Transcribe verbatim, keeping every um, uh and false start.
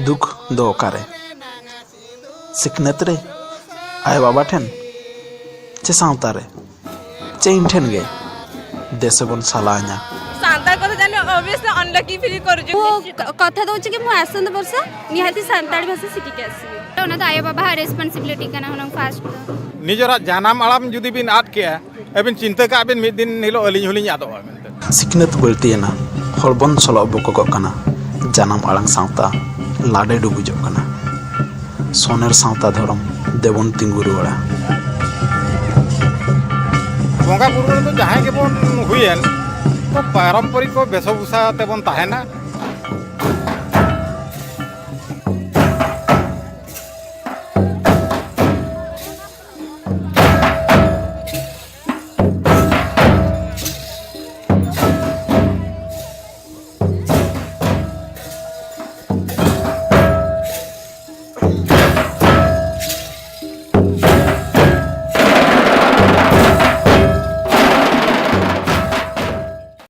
ᱫᱩᱠ ᱫᱚ ᱚᱠᱟᱨᱮ? ᱥᱤᱠᱷᱱᱟᱹᱛ ᱨᱮ, ᱟᱭᱳ ᱵᱟᱵᱟ ᱴᱷᱮᱱ, ᱪᱮ ᱥᱟᱶᱛᱟ ᱨᱮ, ᱪᱮ ᱤᱧ ᱴᱷᱮᱱ ᱜᱮ? ᱫᱮᱥᱮ ᱵᱚᱱ ᱥᱟᱞᱟ ᱟᱧᱟ᱾ ᱥᱟᱱᱛᱟᱲ ᱠᱚᱫᱚ ᱡᱟᱹᱱᱤᱡ obviously unlucky feel କରୁଛନ୍ତି। ମୋ କ- କଥା ଦଉଛି କି ମୁଁ ଆସନ୍ତା ବର୍ଷ ନିହାତି ସାନ୍ତାଳୀ ଭାଷା ଶିଖିକି ଆସିବି। ᱚᱱᱟ ᱫᱚ ᱟᱭᱳ ᱵᱟᱵᱟᱣᱟᱜ ᱨᱮᱥᱯᱚᱱᱥᱤᱵᱤᱞᱤᱴᱤ ᱠᱟᱱᱟ ᱦᱩᱱᱟᱹᱝ ᱯᱷᱟᱥᱴ ᱫᱚ᱾ ᱱᱤᱡᱮᱨᱟᱜ ᱡᱟᱱᱟᱢ ᱟᱲᱟᱝ ᱡᱩᱫᱤ ᱵᱤᱱ ᱟᱫ ᱠᱮᱜᱼᱟ, ᱟᱹᱵᱤᱱ ᱪᱤᱱᱛᱟᱹ ᱠᱟᱜ ᱵᱤᱱ ᱢᱤᱫ ᱫᱤᱱ ᱦᱤᱞᱳᱜ ᱟᱹᱞᱤᱧ ᱦᱚᱸᱞᱤᱧ ᱟᱫᱚᱜᱼᱟ ᱢᱮᱱᱛᱮ᱾ ᱥᱤᱠᱷᱱᱟᱹᱛ ᱵᱟᱹᱲᱛᱤᱭᱮᱱᱟ, ᱦᱚᱲ ᱵᱚᱱ ᱥᱚᱞᱚᱜ ᱵᱚᱠᱚᱜᱚᱜ ᱠᱟᱱᱟ, ᱡᱟᱱᱟᱢ ᱟᱲᱟᱝ ᱥᱟᱶᱛᱟ ᱞᱟᱰᱮ ᱰᱩᱵᱩᱡᱚᱜ ᱠᱟᱱᱟ᱾ ᱥᱚᱱᱮᱨ ᱥᱟᱶᱛᱟ ᱫᱷᱚᱨᱚᱢ ᱫᱮᱵᱚᱱ ᱛᱤᱸᱜᱩ ᱨᱩᱣᱟᱹᱲᱟ᱾ ᱵᱚᱸᱜᱟ ᱵᱩᱨᱩ ᱨᱮᱫᱚ ᱡᱟᱦᱟᱸᱭ ᱜᱮᱵᱚᱱ ᱦᱩᱭᱮᱱ, ᱛᱚ ᱯᱟᱨᱚᱢᱯᱚᱨᱤᱠ ᱠᱚ ᱵᱮᱥᱚᱵᱷᱩᱥᱟ ᱛᱮᱵᱚᱱ ᱛᱟᱦᱮᱱᱟ᱾